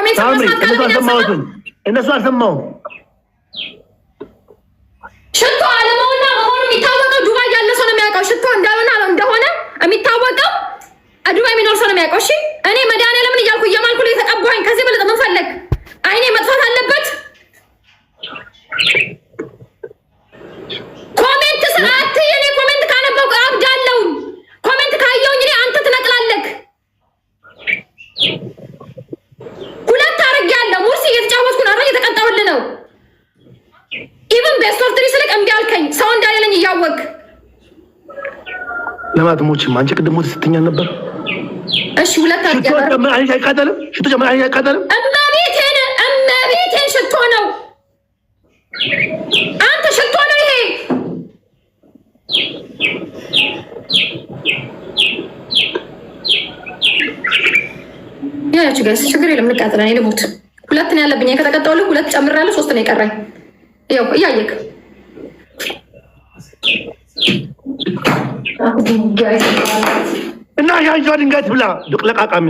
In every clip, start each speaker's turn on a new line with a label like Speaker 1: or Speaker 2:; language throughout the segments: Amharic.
Speaker 1: Comment
Speaker 2: ሳምሪ
Speaker 1: መስማት
Speaker 2: እነሱ
Speaker 1: ካለብኝ አልሰማም።
Speaker 2: አልሰማሁትም። እነሱ አልሰማሁም።
Speaker 1: ሽቶ አለመሆንና መሆኑ የሚታወቀው ዱባይ ያለ ሰው ነው የሚያውቀው። ሽቶ እንዳልሆነ እንደሆነ የሚታወቀው ዱባይ የሚኖር ሰው ነው የሚያውቀው። እሺ፣ እኔ መድኃኒዓለምን እያልኩ እየማልኩ ላይ የተቀባኝ፣ ከዚህ በለጠ ምን ፈለግ? አይኔ መጥፋት አለበት። Comment ስርዓት፣ የኔ comment ካነበብኩ አብዳለሁ። Comment ካየሁኝ እኔ አንተ ትነቅላለህ። ሁለት አድርጌያለሁ። ሙርሲ፣ እየተጫወትኩ ነው አይደል? እየተቀጣሁልህ ነው። Even best of three ስልክ እምቢ አልከኝ። ሰው እንዳሌለኝ እያወቅ።
Speaker 2: ለማጥሞችም አንቺ ቅድም ሞት ስትኛል ነበር።
Speaker 1: እሺ፣ ሁለት
Speaker 2: ሽቶ
Speaker 1: አድርጌያለሁ።
Speaker 2: ጨምር፣ አይንሽ አይቃጠልም? ሽቶ ጨምር፣ አይንሽ አይቃጠልም?
Speaker 1: እመቤቴን፣ እመቤቴን፣ ሽቶ ነው። አንተ፣ ሽቶ ነው ይሄ። ያያችሁ guys፣ ችግር የለም፣ ልቃጥል፣ እኔ ልሙት። ሁለት ነው ያለብኝ። ከተቀጣሁልህ ሁለት ጨምሬያለሁ፣ ሶስት ነው የቀረኝ። ይኸው እያየክ ድንጋይ።
Speaker 2: እና ያንቺ ድንጋይ ትብላ ለቃቃሚ።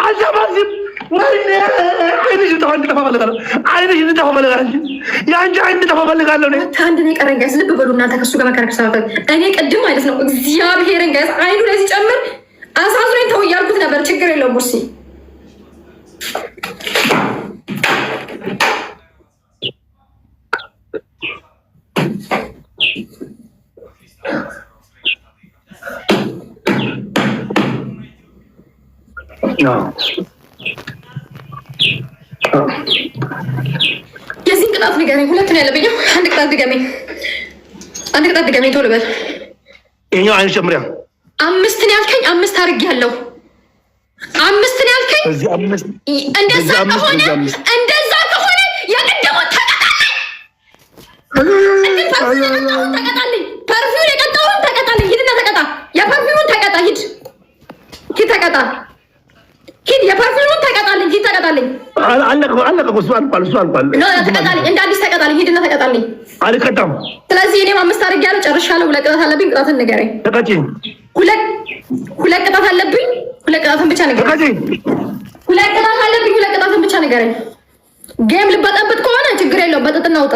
Speaker 2: አልሰማሽም? ወይኔ፣ አይንሽ እንድጠፋ እፈልጋለሁ። አይንሽ እንድጠፋ እፈልጋለሁ። የአንቺ አይን እንድጠፋ እፈልጋለሁ። እኔ
Speaker 1: አንድ ነው የቀረኝ guys። ልብ በሉ እናንተ፣ ከሱ ጋር መከራከር ሰበብ እኔ ቅድም ማለት ነው እግዚአብሔርን guys፣ አይኑ ላይ ሲጨምር አሳዝኖኝ ተው እያልኩት ነበር። ችግር የለውም ሙርሲ። የዚህን ቅጣት ንገረኝ። ሁለት ነው ያለብኝ። አንድ ቅጣት ድገመኝ። አንድ ቅጣት ድገመኝ። ቶሎ በል።
Speaker 2: ይኸኛው አይንሽ ጨምሪያ።
Speaker 1: አምስት ነው ያልከኝ። አምስት አድርጌያለሁ። አምስት ነው ያልከኝ።
Speaker 2: በዚህ አምስት
Speaker 1: እንደዛ
Speaker 2: በዚህ አምስት
Speaker 1: ከሆነ
Speaker 2: በዚህ አምስት።
Speaker 1: እንደዛ ከሆነ የቅድሙን ተቀጣልኝ። ቅድም perfume የቀጣሁን ተቀጣልኝ። Perfume የቀጣሁን ተቀጣልኝ። ሂድና ተቀጣ። የ perfume ኡን ተቀጣ። ሂድ፣ ሂድ ተቀጣ። ሂድ፣ የ perfume ኡን ተቀጣልኝ። ሂድ ተቀጣልኝ።
Speaker 2: አለቀ፣ አለቀ። እሱ አልቋል። እሱ አልቋል።
Speaker 1: No፣ ተቀጣልኝ። እንደ አዲስ ተቀጣልኝ። ሂድና ተቀጣልኝ።
Speaker 2: አልቀጣም።
Speaker 1: ስለዚህ እኔም አምስት አድርጌያለሁ። ጨርሻለሁ። ሁለት ቅጣት አለብኝ። ቅጣትን ንገረኝ።
Speaker 2: ተቀጪ።
Speaker 1: ሁለት ቅጣት አለብኝ። ሁለት ቅጣትን ብቻ ንገረኝ።
Speaker 2: ተቀጪ።
Speaker 1: ሁለት ቅጣት አለብኝ። ሁለት ቅጣትን ብቻ ንገረኝ። Game ልበጠብጥ ከሆነ ችግር የለውም። በጥጥ እናውጣ።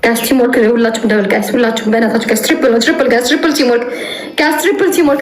Speaker 1: Guys፣ teamwork፣ ሁላችሁም double guys፣ ሁላችሁም በእናታችሁ guys፣ triple ነው፣ triple guys፣ triple teamwork guys፣ triple teamwork።